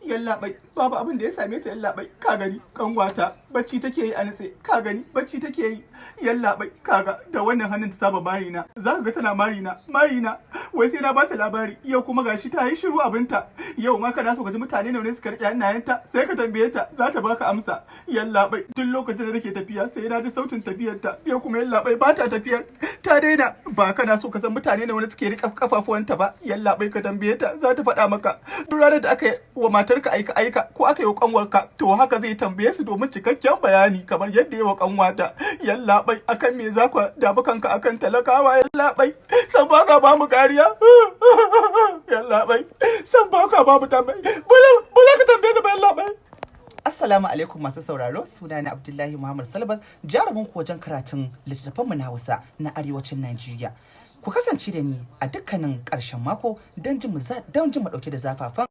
Yallaɓai, babu abin da ya same ta. Yallaɓai, ka gani, kanwata bacci take yi a nutse. Ka gani, bacci take yi. Yallaɓai, kaga da wannan hannun ta saba marina. Za ka ga tana marina, marina, wai sai na ba ta labari. Yau kuma gashi ta yi shiru abinta. Yau ma kana so ka ji mutane nawa ne suka riƙe hannayenta, sai ka tambaye ta, za ta baka amsa. Yallaɓai, duk lokacin da nake tafiya sai na ji sautin tafiyarta. Yau kuma, yallaɓai, ba ta tafiyar, ta daina. Ba kana so ka san mutane nawa ne suke riƙe kafafuwanta ba, yallaɓai, ka tambaye ta, za ta faɗa maka. Duk ranar da aka yi wa matarka aika aika ko aka yi wa kanwarka, to haka zai tambaye su domin cikakken bayani, kamar yadda ya wa kanwata. Yallaɓai, akan me za ku damu kanka akan talakawa? Yallaɓai, san baka ba mu kariya. Yallaɓai, san baka ba mu tambaye, ba za ka tambaye ta ba, yallaɓai. Assalamu alaikum masu sauraro, sunana Abdullahi Muhammad Salbat, jarumin ku wajen karatun littattafanmu na Hausa na arewacin Najeriya. Ku kasance da ni a dukkanin ƙarshen mako don jin mu ɗauke da zafafan